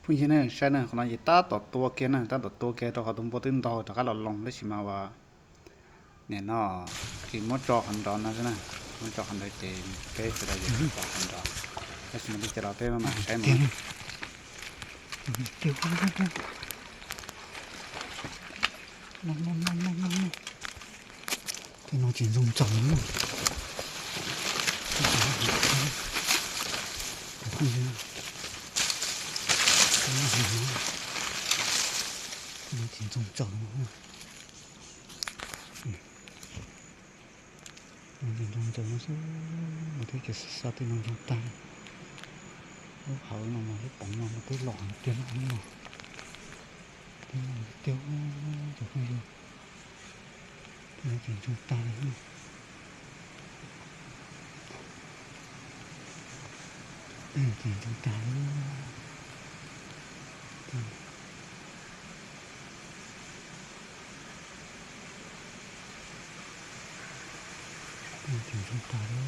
Phooj ywg ne, saib ne, qhov no ces tab tom tua kiag na, tab tom tua kiag rau qhov tus npua twb ntaug rov qab los loo tab sis mas uas nim no tsis muab tso qhov nrov no xwb na, muab tso qhov ntawd ces peb sawv daws yuav tsis pom qhov nrov. Tab sis mas li cas los peb mam saib mus. Tej no tsis ntxoog tsaus li na. Tej no tsis ntxoog tsaus li na. Tsis ntxoog tsaus no xwb, mas twb tsis xa xa tej no ntxoog tag. Lub hawv no mas lub poov no mas twb los heev tiag no, no twb no tiag, cov phooj ywg. Tej no tsis ntxoog tag li. Tej no tsis ntxoog tag li. Tsis ntxoog tag li.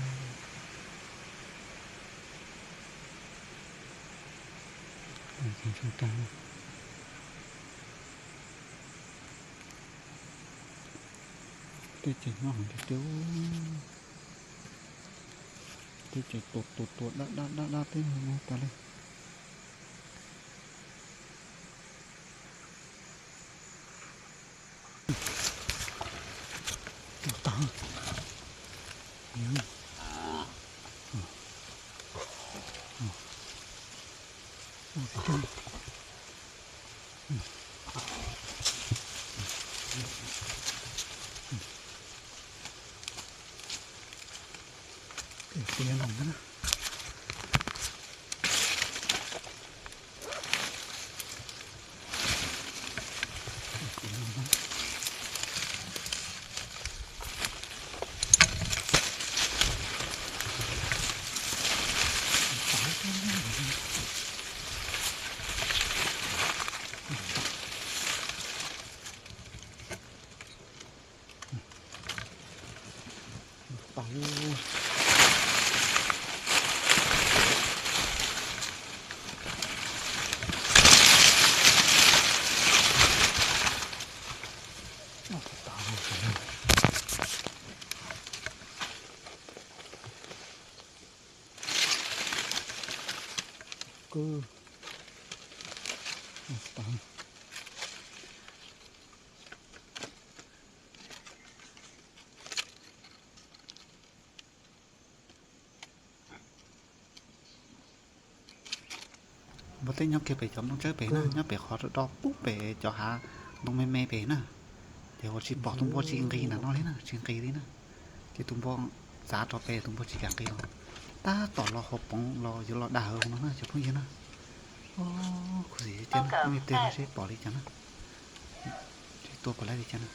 Tsis ntxoog tag li. Tej ces nyob hauv tiag tiag. Tej ces tua tua tua dab dab dab dab teb no tas li. Tua tag. Tiag no na. Npua teb nyob kiag pem cov ntoo tsawb pem na, nyob pem qhov do pub pem cov hav ntoo me me pem na. Ces uas tsis pom tus npua tsis nqis nram no li na, tsis nqis li na. Ces tus npua txav rau pem tus npua tsis kam nqis los. Tab tom los hauv poov los yuav los dag hauv no na cov phooj ywg na. Khuv xim tiag na, nej tig los seb pom li cas na. Tua pom li cas na.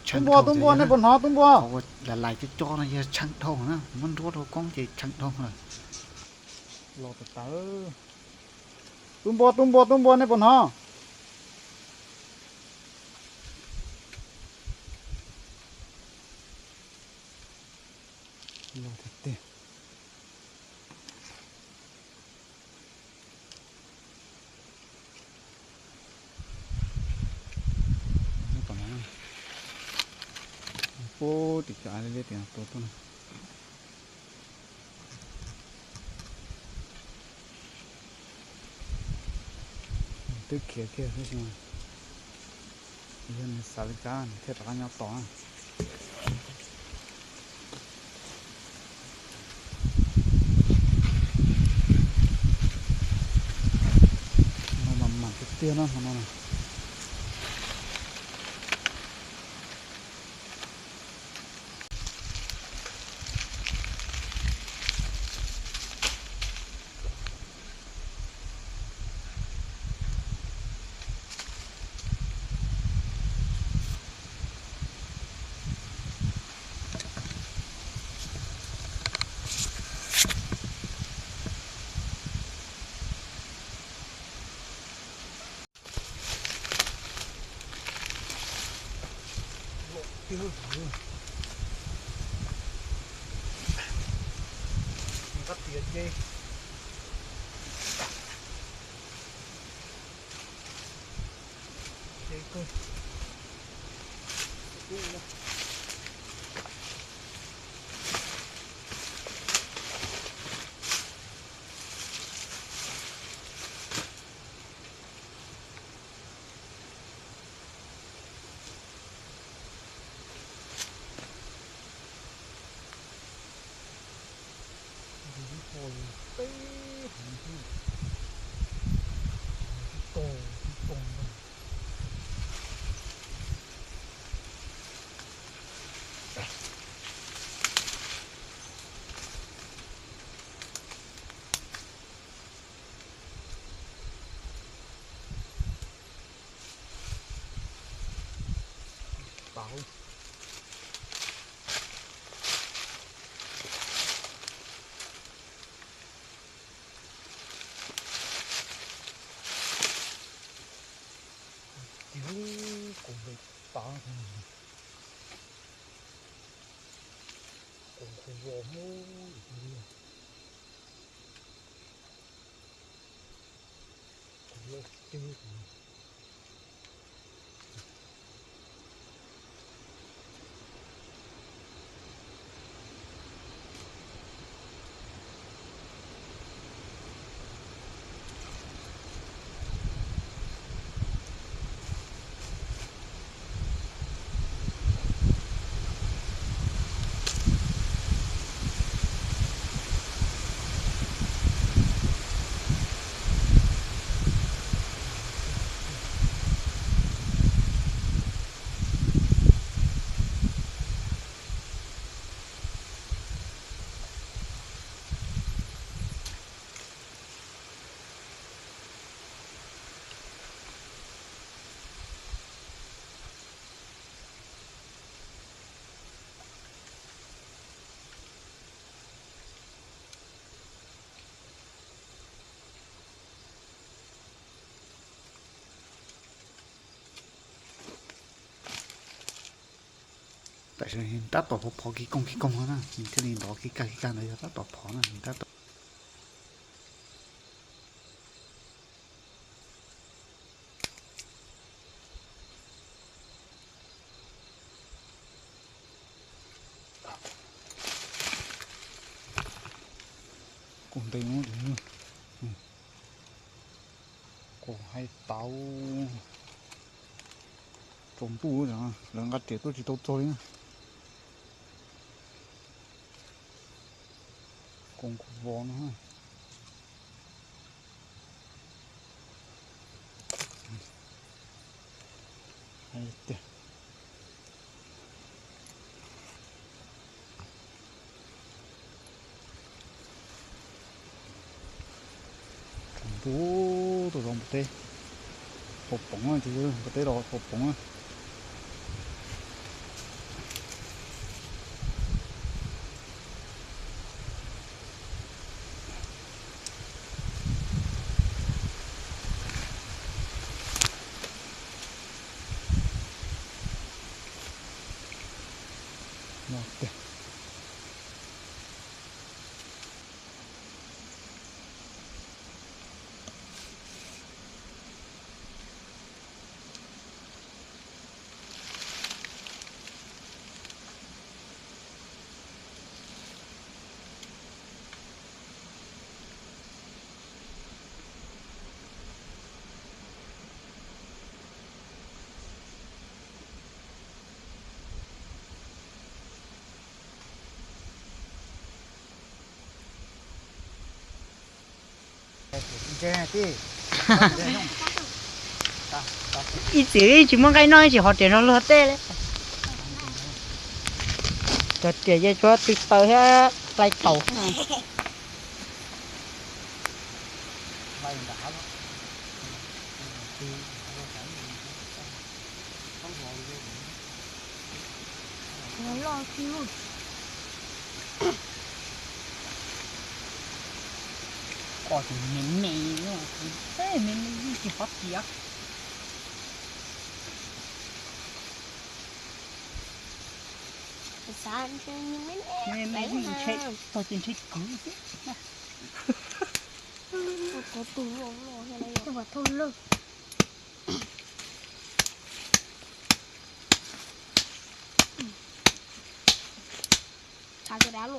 Tub npua, tub npua, nej puas hnov tub npua? Lais lais cov co no yog tshee dhau na, muab nruab rau koob ces tshee dhau lawm. Los tawv tawv. Tub npua, tub npua, tub npua, nej puas hnov? Los tiag tiag. Pub tim cov av liab liab tim no tua tuaj na. Twb khiav kiag tab sis mas yog nws xav li cas nws thiaj rov qab nyob tos na. No mas mam tiag tiag no hmo no na. Qab tias ces Kuv npe tav, kuv kuv vos, kuv laj cwb. Tam sim no tab tom phov phov kiv koog kiv koog no na, nws thiaj li ntov kiv kag kiv kag ntawd yog tab tom phov na, nws tab tom Kuv ntes no, kuv hais tau tsaus ntuj lawv nqa riam tuaj tsis tau txog li na. Koos kuv vos no. Ntuj, tus zos npua teb haus poov, npua teb los haus poov. Ib txwm tsis muaj nqaij noj, tsis hov riam nrog luag tej li. Cov riam yeej tshuav tw taws thiab hlais taus. Koj tus me me, me me yeej tsis hov riam. Me me yeej ntshe tog ces ntshe kwv xwb. Thauj lawj. Tham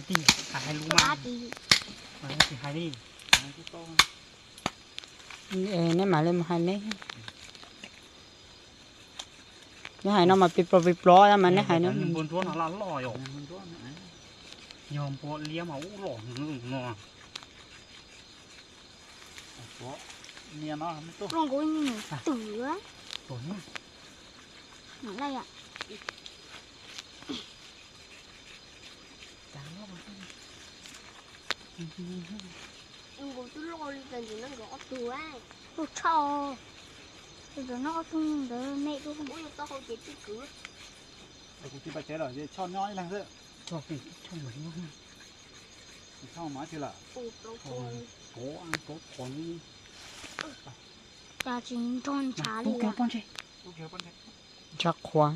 tiag, tham hais lus mas. Tsis hais li. Neb mam li mus hais neb. Neb hais no mas pib plob pib plob mas neb hais neb. Npua ntsuab no laj loj yom. Yog npua liab mas ub los no. Ua nkuv twm. Nkuv twb loj li cas ntawm no nkawd ob tug. Tus tshaj, tus ntawm no ob tug ntawd me dua. Kuv tsis pais tsev lawm ces Tshoj nyob ib leeg xwb. Tshoj mas tsis lawm. Kov kov qhuav li. Cas tsis nrog ntshav li. Ntshav qhuav.